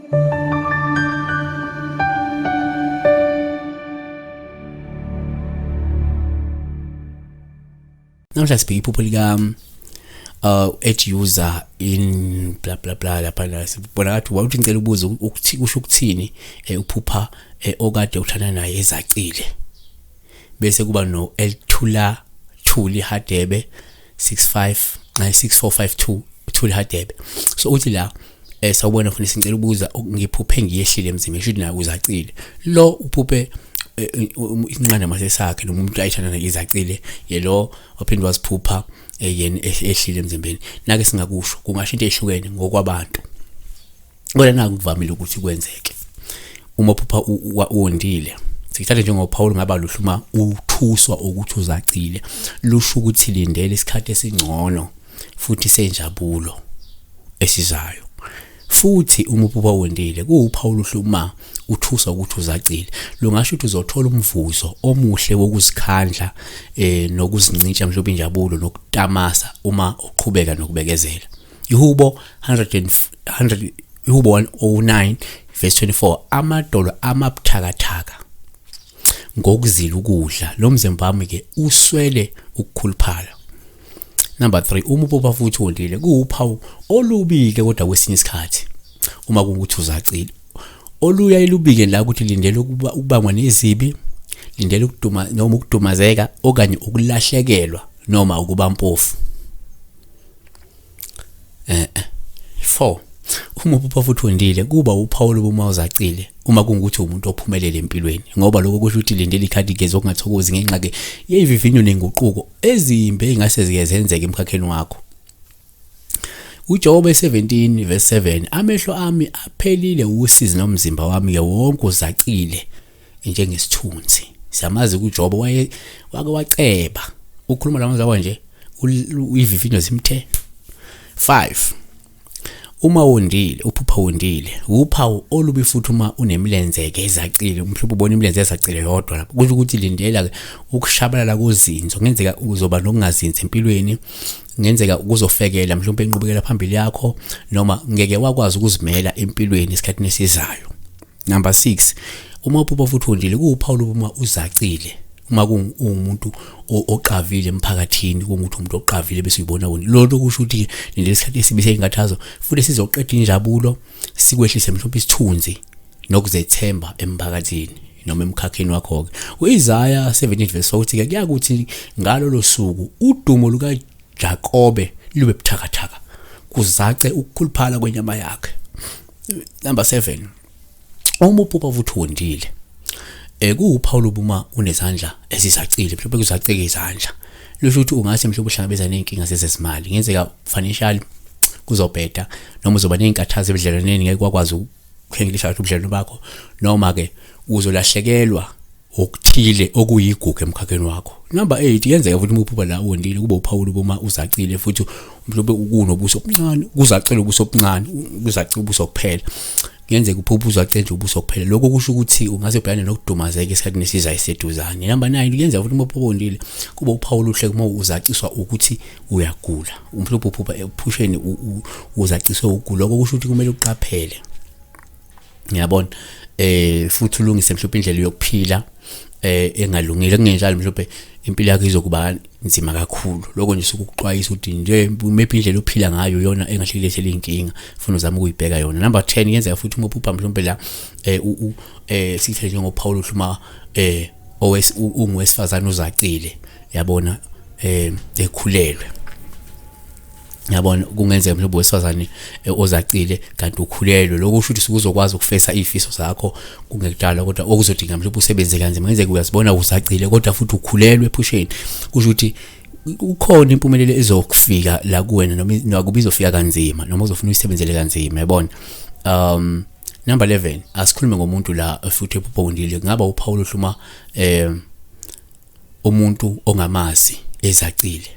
Namhlanje sibheke iphupho lika at user in bla bla bla. Lapha sibona ngathi wawuthi ngicela ubuze ukuthi kusho ukuthini uphupha okade uthandana naye ezacile. Bese kuba no Elthula Thuli Hadebe 65 6452 Thuli Hadebe. So uthi la, sawubona mfundisi, ngicela ukubuza, ngiphuphe ngiyehlile emzimbeni. Shuthi naye uzacile lo, uphuphe isinqanda masesakhe noma umuntu ayithanda naye izacile, yelo waphinde waziphupha yena ehlile emzimbeni. Nake singakusho, kungasho into ehlukene ngokwabantu, kodwa naku kuvamile ukuthi kwenzeke. Uma uphupha uwondile, sikuthathe njengophawu ngaba luhle uma uthuswa ukuthi uzacile, lusho ukuthi lindele isikhathi esingcono futhi senjabulo esizayo. Futhi uma uphupha wondile, kuwuphawu oluhle uma uthuswa ukuthi uzacile, lungasho ukuthi uzothola umvuzo omuhle wokuzikhandla nokuzincintsha mhlawumbe injabulo nokutamasa uma uqhubeka nokubekezela. Ihubo 100 100, Ihubo 109 verse 24: "Amadolo amabuthakathaka ngokuzila ukudla, lo mzimba wami ke uswele ukukhuluphala." Number 3, uma uphupha futhi wondile, kuwuphawu olubi ke kodwa kwesinye isikhathi uma kungukuthi uzacile, oluya elubike la ukuthi lindele ukuba ukubangwa nezibi, lindele ukuduma noma ukudumazeka okanye ukulahlekelwa noma ukuba mpofu. 4, uma uphupha futhi wondile, kuba uphawu loba uzacile uma kungukuthi umuntu ophumelele empilweni, ngoba lokho kusho ukuthi lindele ikhadi gezi okungathokozi ngenxa ke yevivinyo nenguquko ezimbi engase zike zenzeke emkhakheni wakho. UJobe 17 verse 7: "Amehlo ami aphelile usizi, nomzimba wami ke wonke uzacile njengesithunzi." Siyamazi kuJobe, waye wake waceba. Ukhuluma lamazwi nje, ivivinyo zimthe. 5, uma wondile, uphupha wondile, uphawu olubi futhi uma unemilenzeke ezacile, mhlawumbe ubona imilenze ezacile yodwa lapho, kusho ukuthi lindela ke ukushabalala kozinzo. Kungenzeka uzoba nokungazinzi empilweni, kungenzeka kuzofekela mhlawumbe inqubekela phambili yakho, noma ngeke wakwazi ukuzimela empilweni esikhathini esizayo. Number 6, uma uphupha futhi wondile, kuwuphawu uma uzacile, uma kungumuntu oqavile emphakathini, kungukuthi umuntu oqavile bese uyibona wona, lokho kusho ukuthi leli sikhathi esibi seyinkathazo futhi sizoqeda injabulo, sikwehlise mhlawumbe isithunzi nokuzethemba emphakathini noma emkhakheni wakho-ke. U-Isaya 17 verse 4 uthi-ke, "Kuyakuthi ngalolo suku udumo lukaJakobe lube buthakathaka, kuzace ukukhuluphala kwenyama yakhe." Number 7, uma uphupha futhi wondile, kuwuphawu uma unezandla ezizacile, mhlawumbe kuzaceke izandla, lusho ukuthi ungase mhlawumbe uhlangabezane nezinkinga zezezimali. Ngenzeka financial kuzobheda, noma uzoba nezinkathazo ebudlelwaneni, ngeke kwakwazi ukuhengilisha kahle ubudlelwano bakho, noma ke uzolahlekelwa okuthile okuyigugu emkhakheni wakho. Number 8, yenzeka futhi uma uphupha la wondile, kube uphawula uma uzacile futhi mhlawumbe kunobuso obuncane, kuzacela ubuso obuncane, kuzacela ubuso kuphela. Kuyenzeka uphupha uzacela nje ubuso kuphela, lokho kusho ukuthi ungase ubhekane nokudumazeka esikhathini esizayo eseduzane. Number 9, kuyenzeka futhi uma uphupha wondile, kuba uphawu oluhle uma uzaciswa ukuthi uyagula. Mhlawumbe uphupha ephusheni uzaciswe ukugula, lokho kusho ukuthi kumele uqaphele, ngiyabona, futhi ulungise mhlawumbe indlela yokuphila engalungile, kungenjalo mhlawumbe impilo yakho izokuba nzima kakhulu. Lokho nje sukuxwayisa ukuthi nje maybe indlela ophila ngayo iyona engahle kulethele inkinga, funa uzama ukuyibheka yona. Number 10, kuyenzeka futhi uma uphupha mhlawumbe la sithe njengophawu uma owes ungowesifazane uzacile, yabona, ekhulelwe, yabona, kungenzeka mhlawumbe wesifazane ozacile kanti ukhulelwe. Lokho kusho ukuthi uzokwazi ukufesa izifiso zakho kungekudala, kodwa okuzodinga mhlawumbe usebenze kanzima. Kungenzeka uyazibona uzacile kodwa futhi ukhulelwe ephusheni, kusho ukuthi kukhona impumelelo ezokufika la kuwena, noma nakuba izofika kanzima noma uzofuna uyisebenzele kanzima, yabona. Number 11, asikhulume ngomuntu la futhi ephupha wondile, kungaba uphawu oluhle uma umuntu ongamazi ezacile,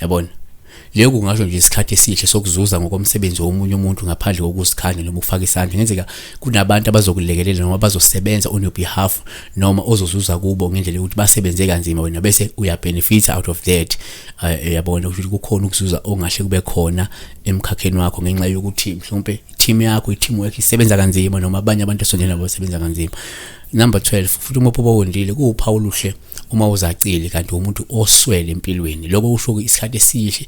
yabona. Leyo kungasho nje isikhathi esihle sokuzuza ngokomsebenzi womunye umuntu ngaphandle kokuzikhanya noma ukufaka isandla. Ngenzeka kunabantu abazokulekelela noma bazosebenza on your behalf, noma ozozuza kubo ngendlela yokuthi basebenze kanzima, wena bese uya-benefit out of that, yabona. Ukuthi kukhona ukuzuza ongahle kube khona emkhakheni wakho ngenxa yokuthi mhlawumbe Team yakho, i-team work isebenza kanzima, noma abanye abantu esondela nabo basebenza kanzima. Number 12, futhi uma uphupha wondile, kuwuphawu oluhle uma uzacile kanti umuntu oswele empilweni. Lokho kusho isikhathi esihle,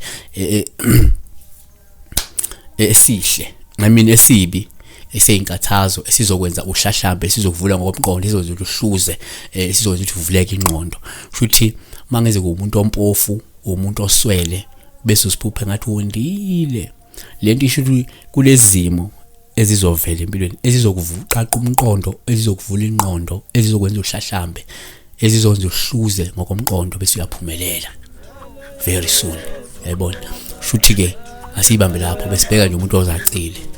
esihle, I mean esibi, eseyinkathazo esizokwenza uhlahlambe, esizokuvula ngokomqondo, esizokwenza ukuthi uhluze, esizokwenza ukuthi uvuleke ingqondo. Futhi mangeze kuumuntu ompofu, umuntu oswele, bese usiphuphe ngathi wondile, lento isho ukuthi kulezimo ezizovela empilweni ezizokuvuqaqa umqondo, ezizokuvula ingqondo, ezizokwenza uhlahlambe, ezizokwenza uhluze ngokomqondo, bese uyaphumelela very soon. Yayibona, shuthi ke asiyibambe lapho, besibheka nje umuntu ozacile.